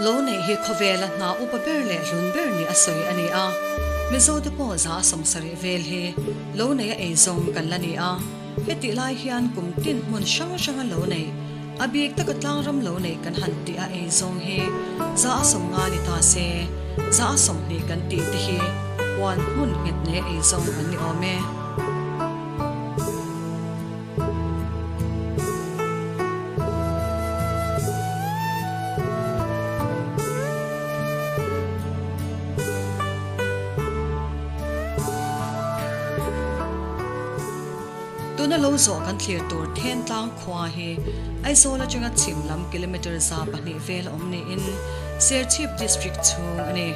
Lo neih hi khawvela hna upa ber leh hlun ber ni a sawi a ni a, Mizote pawh 70% vel hi lo neia eizawng kan la ni a, hetih lai hian kum tin hmun hrang hranga lo neih, a bik taka tlangram lo neih kan han tih a eizawng hi 50% ni ta se, 20% kan tih te hi huan hmun nghet neia eizawng an ni awm e. Tuna lo zawh kan thlir tur Thentlang khua hi Aizawl atanga chhim lam kilometre 200 vel a awm niin Serchhip District chhung a ni.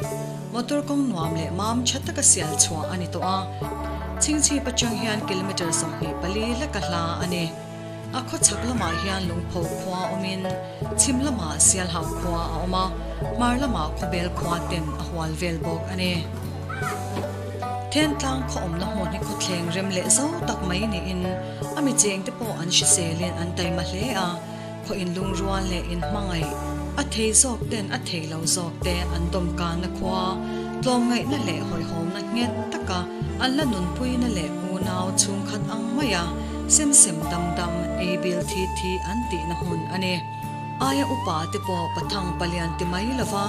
Motor kawng nuam leh mam tha taka sial chhuah a ni tawh a, Chhingchhip atang hian kilometre 24 leka hla a ni. A khaw chhak lamah hian Lungpho khua awmin chhim lamah Sialhau khua a awm a, hmar lamah Khawbel khua ten a hual vel bawk a ni. Thentlang khaw awmna hmun hi khawthleng rem leh zo tak mai niin a mi chengte pawh an hriselin an taima hle a, Khaw inlungrual leh inhmangaih, a thei zawk ten a thei lo zawk te an dawmkanna khua, tlawmngaihna leh hawihhawmna nghet taka an la nunpuina leh unau chhungkhat ang maia sem sem dam dam, ei bil thi thi an tihna hmun a ni. Aia upa te pawh pathang palian ti mai lova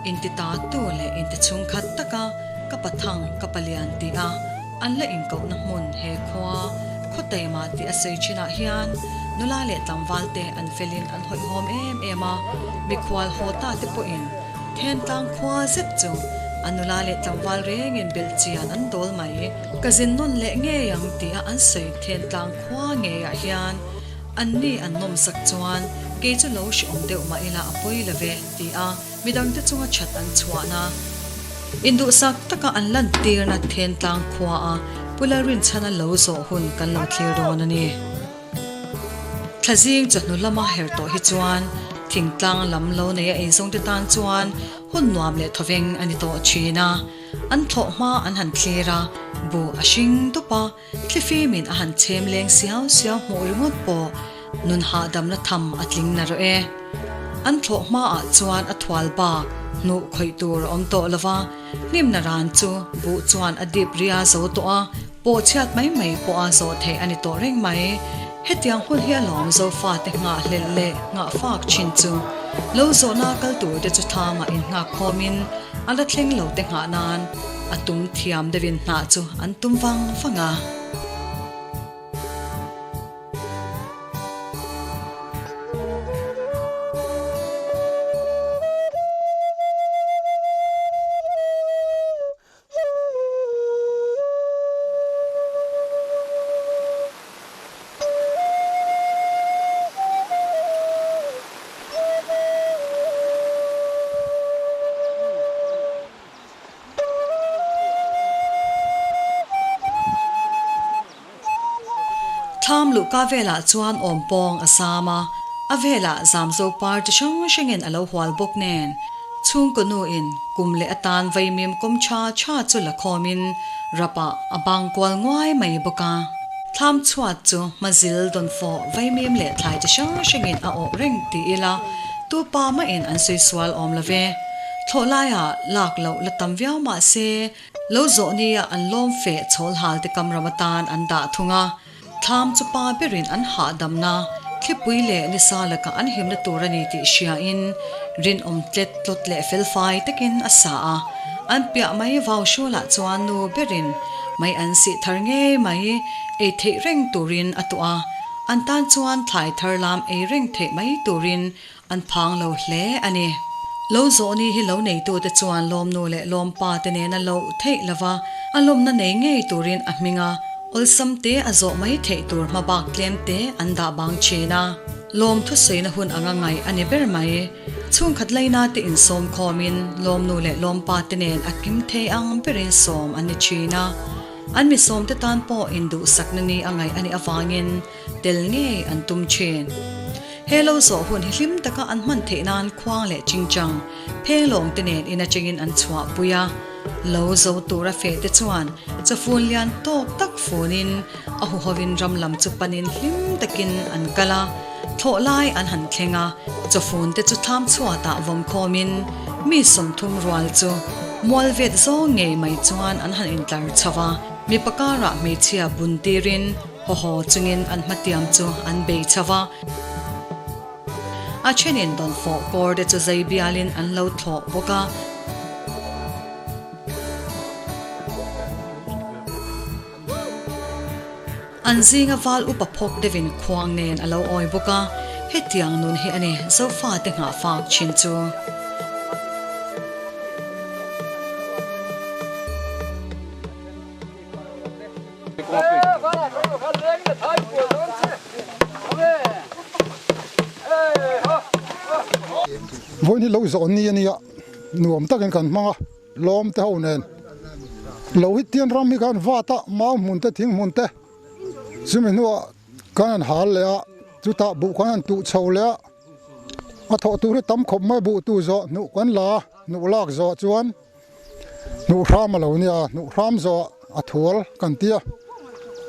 inti ta tu leh inti chhungkhat taka ka pathang ka palian ti a, An la inkohna hmun he khua khaw taima tih a sawi thinah hian nula leh tlangval te an felin an hawihhawm em em a, mikhual haw ta te pawhin Thentlang khua zet chu a nula leh tlangval rengin belh chian an dawl mai. Ka zin nawn leh ngei ang tia an sawi Thentlang khua ngeiah hian anni an nawmsak chuan kei chu lo hrehawm deuh mah ila a pawi lo ve ti a midangte chunga that an chhuahna Induhsak taka an lantirna Thentlang khuaa Pu Lalrinchhana lo zawh hun kan lo thlir dawn a ni. Thlazing chawhnu lama her tawh hi chuan thingtlang lam lo neia eizawngte tan chuan hun nuam leh thawveng a ni tawh thin a. An thlawh hma an han thlir a, buh a hring dup a, Thlifimin a han chhem leng siau siau hmuh ringawt pawh nun hahdamna tham a tling na rawh e. An thlawh hmaah chuan a thual bak hnuh khawih tur a awm tawh lo va, hnimna ran chu buh chuan a dip ria zo tawh a, pawh chhiat mai mai pawh a zawh theih a ni tawh reng mai. Hetiang hun hi a lawm Zofate nghahhlelh leh nghahfak thin chu. Lo zawhna kal turte chu thlangah innghak khawmin a la thleng lo te nghah nan A tum thiam deuhin hnah chu an tum vang vang a. Thlam luhka velah chuan awm pawng a zam a, a velah zamzo par chi hrang hrangin a lo hual bawk nen chhungkaw nuin kum leh atan vaimim kawm tha tha chu la khawmin rapah a bang kual nguai mai bawk a. Thlam chhuat chu hmazil dawnfawh vaimim leh thlai chi hrang hrangin a awh reng ti ila tu pa mahin an sawi sual awm lo ve. Thlawh laiah lak loh la tam viau mah se, lo zawh nia an lawm feh chhawl hal te kam ram atan an dah thung a. Thlam chu pa berin an hahdamna, thlipui leh nisa lakah an himna tur a ni tih hriain rinawm tlet tlawt leh felfai takin a sa a. An piah mai vau hrualah chuan nu berin mai an sih thar ngei mai ei theih reng turin a tuah a. An tan chuan thlai thar lam ei reng theih mai turin An phang lo hle a ni. Lo zawhni hi lo neitute chuan lawmnu leh lawmpa te nena loh theih lova a lawmna nei ngei turin a hming a, awlsam te a zawh mai theih tur hmabak tlem te an dah bang thin a. Lawm thusawiina hun anga ngaih a ni ber mai. Chhungkhat laina te insawm khawmin lawmnu leh lawmpa te nen a kim thei ang berin sawm an ni thin a. An mi sawmte tan pawh induhsakna ni a ngaih a nih avangin tel ngei an tum thin. He lo zawh hun hi hlim taka an hman theih nan khuang leh chingchang, phenglawng te nen in atangin an chhuah pui a. Lo zo tura feh te chuan chawfun lian tawk tak funin a huhovin ram lam chu panin hlim takin an kal a. Thlawh lai an han thleng a, chawfun te chu thlam chhuatah vawm khawmin mi 30 rual chu mual vet zawng ngei mai chuan an han intlar chho a, mipa karah hmeichhia bun tirin haw haw chungin an hmatiam chu an bei chho a. A thenin dawnfawh kawr te chu zai bialin an lo thlawh bawk a. An zinga val upa phawk deuhin khuang nen a lo awi bawk a, hetiang nun hi a ni Zofate nghahfak thin chu. Vawiin hi lo zawh ni a nia, nuam takin kan hmang a. Lawm te ho nen lo hi tian ram hi khan vat a, mau hmun te thing hmun te chumi hnuah kan han hal leh a, chutah buh kan han tuh chho leh a, a thawh tur hi tam khawp mai buh tuh zawh hnuh kan la a, hnuh lak zawh chuan hnuh hram a lo nia, hnuh hram zawh a thual kan ti a,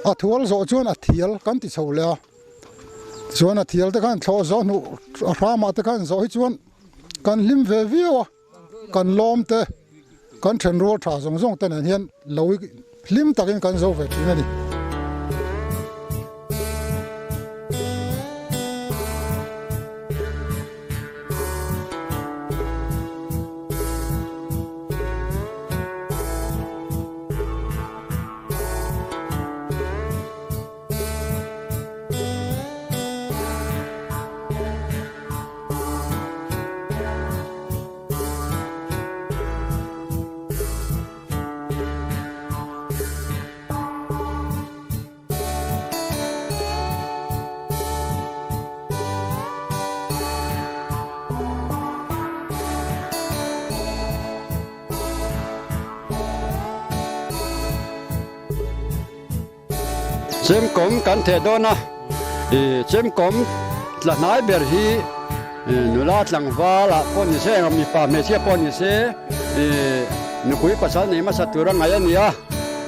a thual zawh chuan a thial kan ti chho leh a, tichuan a thial te khan thlawh zawh hnuh a hramah te khan zawh hi chuan kan hlim ve viau a. Kan lawm te, kan thenrual tha zawng zawng te nen hian lo hlim takin kan zo ve thin a ni. Chemkawm kan theh dawn a, chemkawm tla hnai ber hi nula tlangval ah pawh ni se eng mipa hmeichhia pawh ni se nupui pasal nei hmasa tur a ngaih a ni a,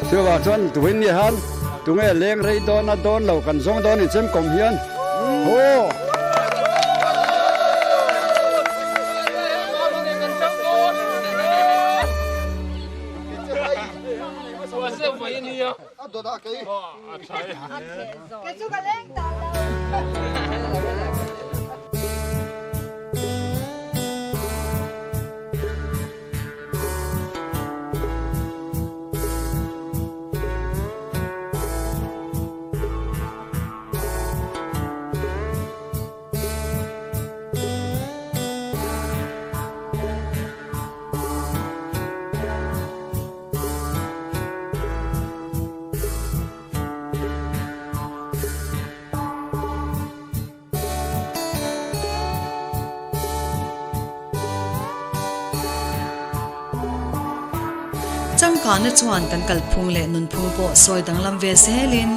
chuvang chuan tuin ni han tunge leng rei dawn a dawn lo kan zawng dawn in chemkawm hian aw. Changkana chuan kan kalphung leh nunphung pawh sawi danglam ve zelin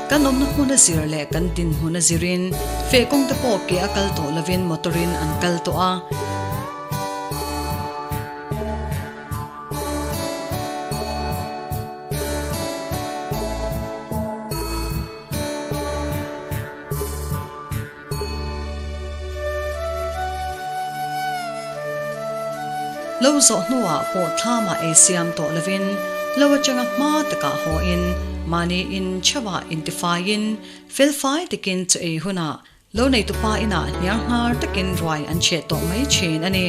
kan awmna hmun a zir leh kan dinhmun a zirin feh kawng te pawh ke a kal tawh lovin motor in an kal tawh a. Lo zawh hnuah pawh thlamah ei siam tawh lovin lo atanga hma takah hawin mahni in chauhah intifaiin felfai takin chu ei hunah Lo neitupa inah hniang hnar takin ruai an cheh tawh mai thin a ni.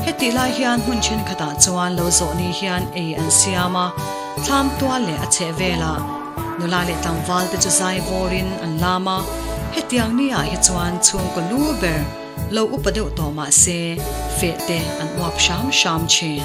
Hetih lai hian hmun thenkhatah chuan lo zawh ni hian ei an siam a, thlam tual leh a chheh velah nula leh tlangval te chu zai vawrin an lam a, hetiang ni ah hi chuan chhungkaw lu ber lo upa deuh tawh mah se feh te an uap hram hram thin.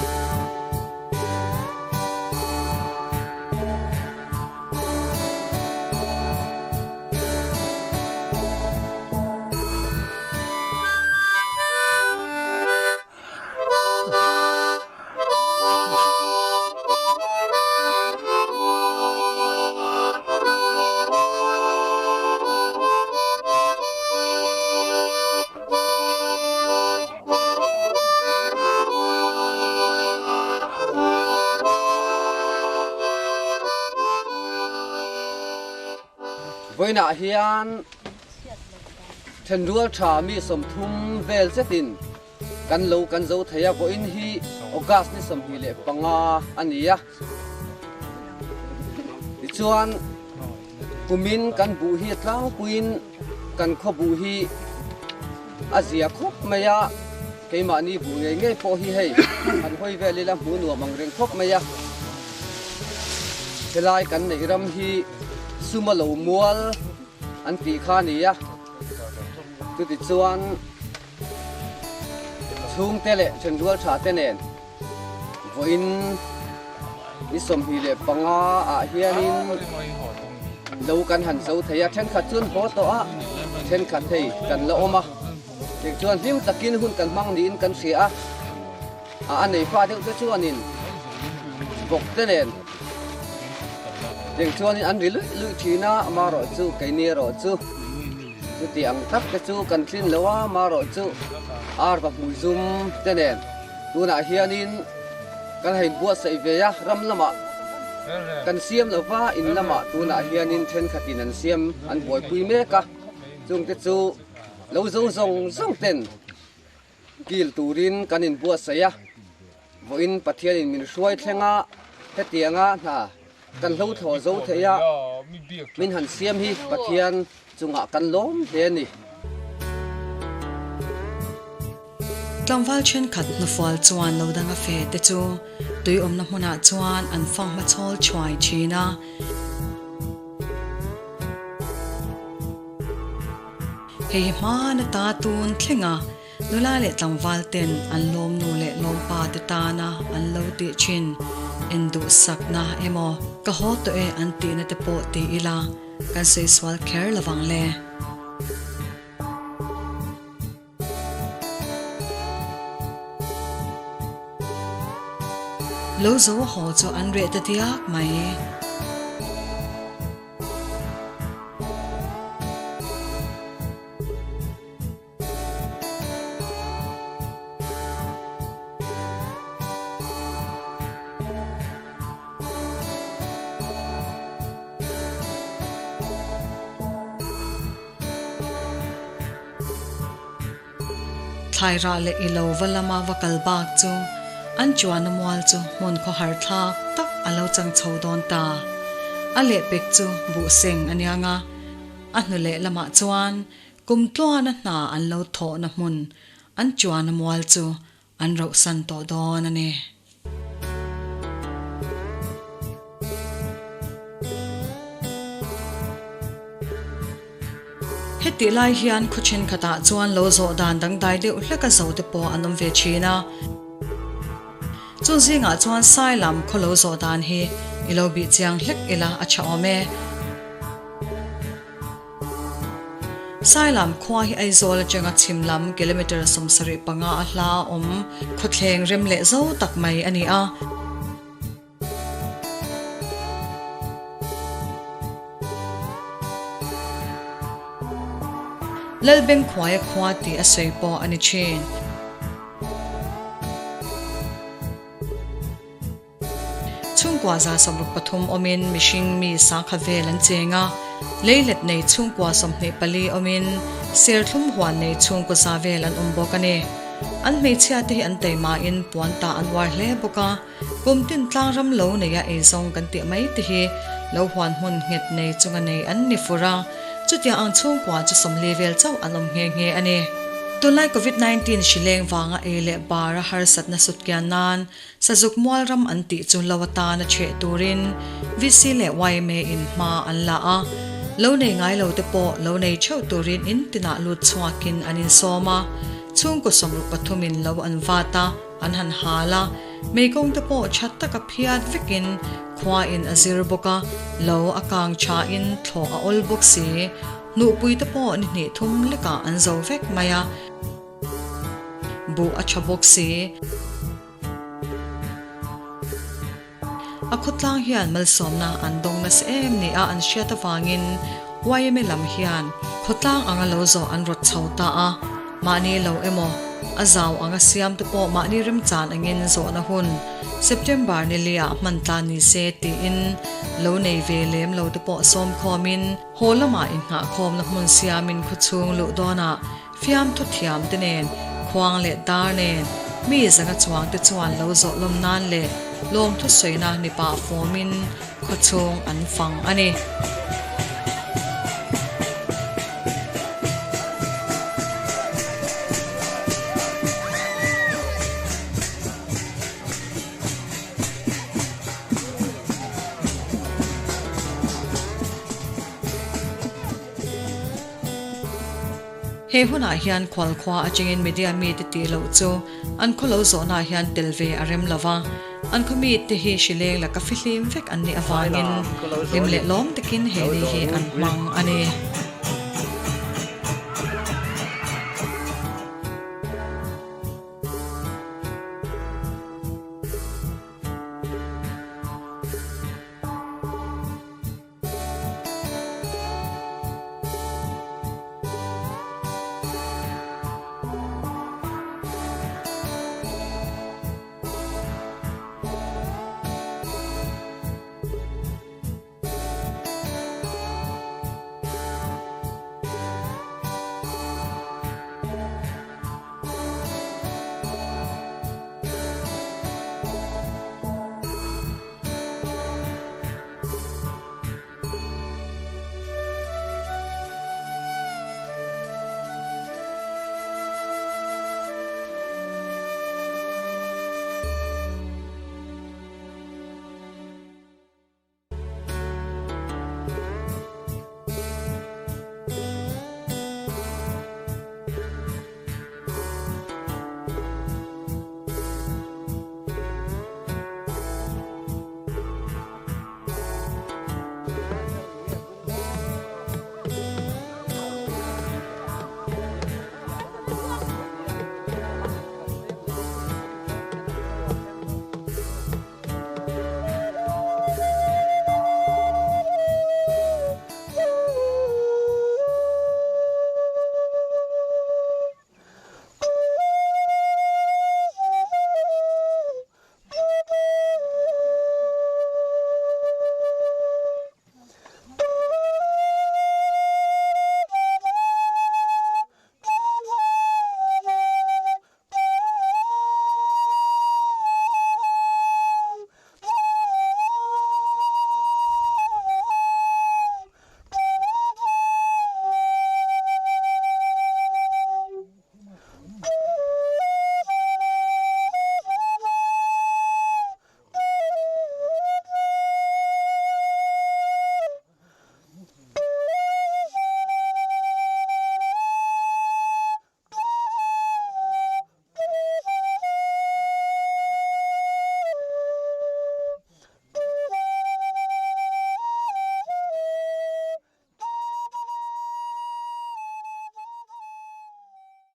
Vawiinah hian thenrual tha mi 30 vel zetin kan lo kan zo thei a, vawiin hi August ni 25 a ni a. Tichuan kumin kan buh hi tlangpuiin kan khaw buh hi a zia khawp mai a, keimahni buh ngei ngei pawh hi hei han hawi vel ila hmuh nuam ang reng khawp mai a. Helai kan neih ram hi suma lo mual an tih kha a ni a, chutichuan chhungte leh thenrual tha te nen Vawiin ni 25 ah hianin lo kan han zo thei a, thenkhat chu an haw tawh a, thenkhat hei kan la awm a, tichuan hlim takin hun kan hmang niin kan hria a, a a nei fa deuh te chuanin bawk te nen tichuanin an ri luih luih thin a, amaherawhchu keini erawh chu chuti ang tak te chu kan tlin lo a, amaherawhchu arva hmui zum te nen. Tunah hianin kan ha inbuatsaih ve a, ram lamah kan siam lo va, in lamah tunah hianin thenkhatin an siam an buaipui mek a, chungte chu lo zo zawng zawng ten kil turin kan inbuatsaih a, vawiin Pathianin min hruai thleng a, hetianga hna kan hlothlawh zo thei a, min han siam hi Pathian chungah kan lawm hle a ni. Tlangval thenkhat hnufual chuan lo dang a fe te chu tui awmna hmunah chuan an fang hmachhawl thuai thin a. Hei hi hmaan ata tun thleng a, nula leh tlangval ten an lawmnu leh lawmpa te tana an lo tih thin en duhsakna emaw ka haw tawh e an tihna te pawh ti ila kan sawi sual kher lovang le. Lo zo a haw chu an reh ta diak mai. Thlai rah leh i lo va lama va kal bak chu an chuan a mual chu hmun khawhar thlak tak a lo chang chho dawn ta. A lehpek chu buh seng a niang a, a hnu leh lamah chuan kum tluana hna an lo thawhna hmun an chuan a mual chu an rohsan tawh dawn a ni. Hetih lai hian khaw thenkhatah chuan lo zawh dan dangdai deuh hleka zo te pawh an awm ve thin a. Chung zingah chuan sai lam khaw lo zawh dan hi i lo bih chiang hlek ila a tha awm e. Sailam khua hi Aizawl atanga chhim lam kilometre 75 a hla a awm khawthleng rem leh zo tak mai a ni a. Lalbengkhuaia khua tih a sawi pawh a ni thin. Chhungkua 63 awmin mihring mi sangkhat vel an cheng a, leilet nei chhungkua 24 awmin serthlum huan nei chhungkaw za vel an awm bawk a ni. An hmeichhia te hi an teimain puan tah an uar hle bawk a, kum tin tlang ram lo neia eizawng kan tih mai te hi lo huan hmun nghet nei chunga nei an ni fur a, Chutiang ang chhungkua chu 40 vel chauh an awm nghe nghe a ni. Tunlai Covid 19 hri leng vanga ei leh bar a harsatna sutkian nan Sazuk mual ram an tih chu lo atana chheh turin VC leh yma in hma an la a, lo nei ngai lo te pawh lo nei theuh turin in tinah lut chhuakin an insawm a, chhungkaw 63 in lo an vat a, an han hal a, meikawng te pawh tha taka phiat vekin khua in a zir bawk a, lo a kang tha in thlawh a awl bawk si, hnuhpui te pawh ni hnih thum lekah an zo vek mai a. Buh a tha bawk si. A khawtlang hian malsawmna an dawng nasa em ni a an hriat avangin yma lam hian khawtlang anga lo zawh an rawt chho ta a, mahni lo emaw. A zau anga siam te pawh mahni remchan angin zawhna hun September ni liah hman tla ni se tiin lo nei ve lem lo te pawh sawm khawmin haw lamah inngahkhawmna hmun siamin khawchhung luh dawnah Fiamthu thiam te nen, khuang leh dar nen, mi zanga chuang te chuan lo zawh lawm nan leh lawmthu sawina ni pah fawmin khawchhung an fang a ni. He hunah hian khualkhua atangin media mite tih loh chu an khaw lo zawhnaah hian tel ve a rem lo va, an khaw mite hi hrileng laka fihlim vek an nih avangin hlim leh lawm takin he ni hi an hmang a ni.